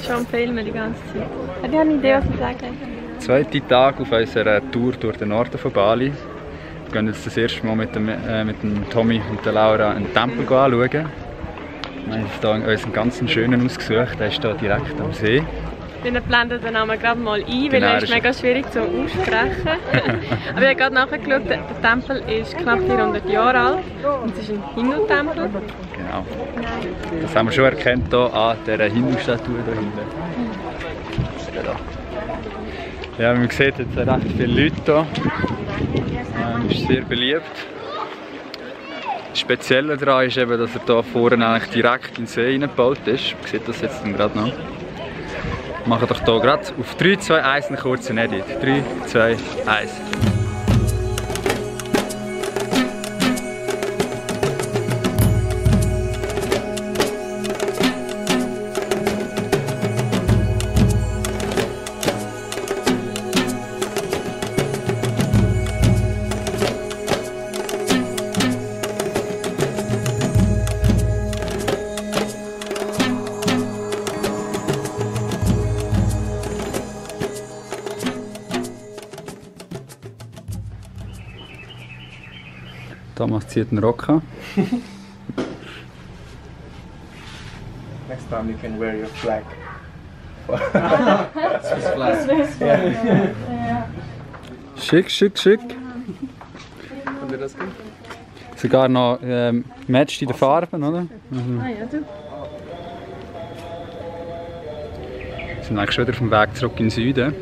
Schon filmen die ganze Zeit. Ich habe eine Idee, was ich sagen. Zweiter Tag auf unserer Tour durch den Norden von Bali. Wir gehen jetzt das erste Mal mit dem Tommy und der Laura einen Tempel anschauen. Wir haben uns einen ganz schönen ausgesucht, der ist hier direkt am See. Wir blenden den Namen gerade mal ein, weil er ist mega schwierig zu aussprechen. Aber ich habe gerade nachgeschaut, der Tempel ist knapp 400 Jahre alt und es ist ein Hindu-Tempel. Genau. Das haben wir schon erkannt hier an dieser Hindu-Statue hier hinten. Ja, man sieht jetzt recht viele Leute hier. Ist sehr beliebt. Das Spezielle daran ist eben, dass er hier vorne eigentlich direkt in den See hineingebaut ist. Man sieht das jetzt gerade noch. Wir machen doch hier gerade auf 3, 2, 1 einen kurzen Edit. 3, 2, 1. Thomas zieht einen Rock an. Next time you can wear your flag. Swiss flag. Schick, schick, schick. Kann dir das gehen? Sogar noch matcht in den Farben, oder? Ah ja, du. Wir sind eigentlich schon wieder auf dem Weg zurück in den Süden.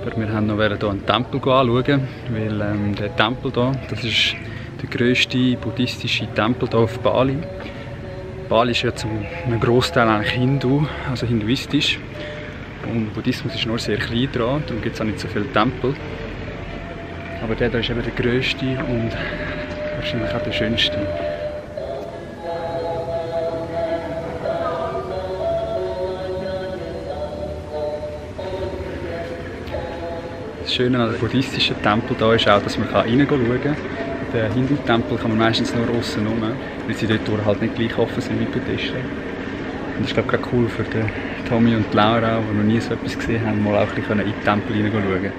Aber wir haben noch hier einen Tempel anschauen, weil der Tempel hier, das ist der grösste buddhistische Tempel hier auf Bali. Bali ist ja zum Großteil eigentlich Hindu, also hinduistisch. Und Buddhismus ist nur sehr klein dran, darum gibt es auch nicht so viele Tempel. Aber der hier ist eben der grösste und wahrscheinlich auch der schönste. Das Schöne an dem buddhistischen Tempel hier ist auch, dass man reinschauen kann. Den Hindu-Tempel kann man meistens nur aussen rum, weil sie dort halt nicht gleich offen sind wie Buddhisten. Und das ist glaube ich cool für den Tommy und die Laura, die noch nie so etwas gesehen haben, mal auch ein bisschen in den Tempel hineinschauen.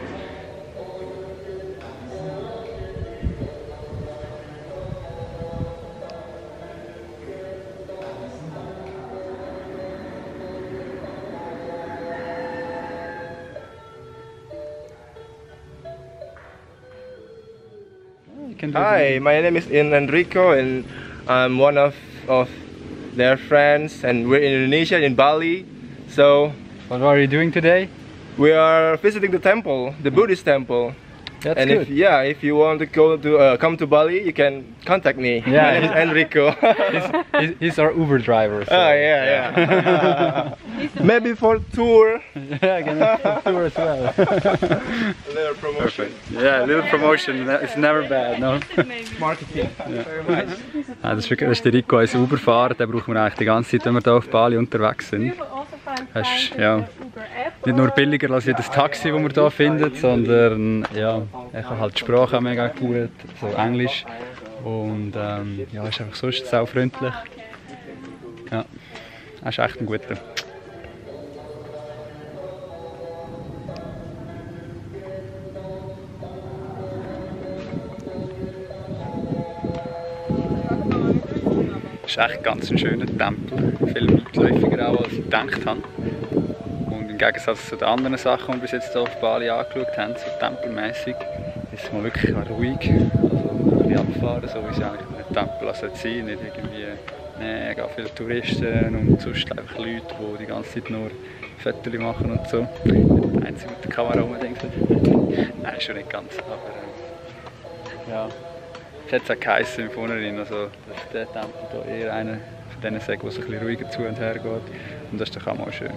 Hi, my name is Enrico and I'm one of their friends and we're in Indonesia, in Bali. So What are you doing today? we are visiting the temple, the Buddhist temple. That's and good. if you want to go to come to Bali, you can contact me. Yeah. My name is Enrico. He's our Uber driver. So. Oh yeah. Maybe for tour. Yeah, I can tour as well. Little promotion. Yeah, a little promotion. It's never bad, no? Marketing. Very much. Ja, das ist der Rico, als Uberfahrer. Den brauchen wir eigentlich die ganze Zeit, wenn wir hier auf Bali unterwegs sind. Das ist ja, nicht nur billiger als jedes Taxi, das man hier findet, sondern ja, er kann halt die Sprache auch mega gut, so Englisch. Und ja, ist einfach sonst sau freundlich. Ja, er ist echt ein guter. Es ist echt ganz ein schöner Tempel, viel weitläufiger auch als ich gedacht habe. Und im Gegensatz zu den anderen Sachen, die wir bis jetzt hier auf Bali angeschaut haben, so tempelmäßig, ist es mal wirklich ruhig. Also ein bisschen abfahren, so wie es eigentlich ein Tempel sein sollte, nicht irgendwie mega viele Touristen und sonst einfach Leute, die die ganze Zeit nur Fotos machen und so. Der Einzige mit der Kamera rumdenkt. Nein, schon nicht ganz, aber ja. Es hat auch geheißen im Vornherein, also, dass der Tempel hier eher einer von denen sagt, der so ein bisschen ruhiger zu und her geht. Und das ist doch auch mal schön.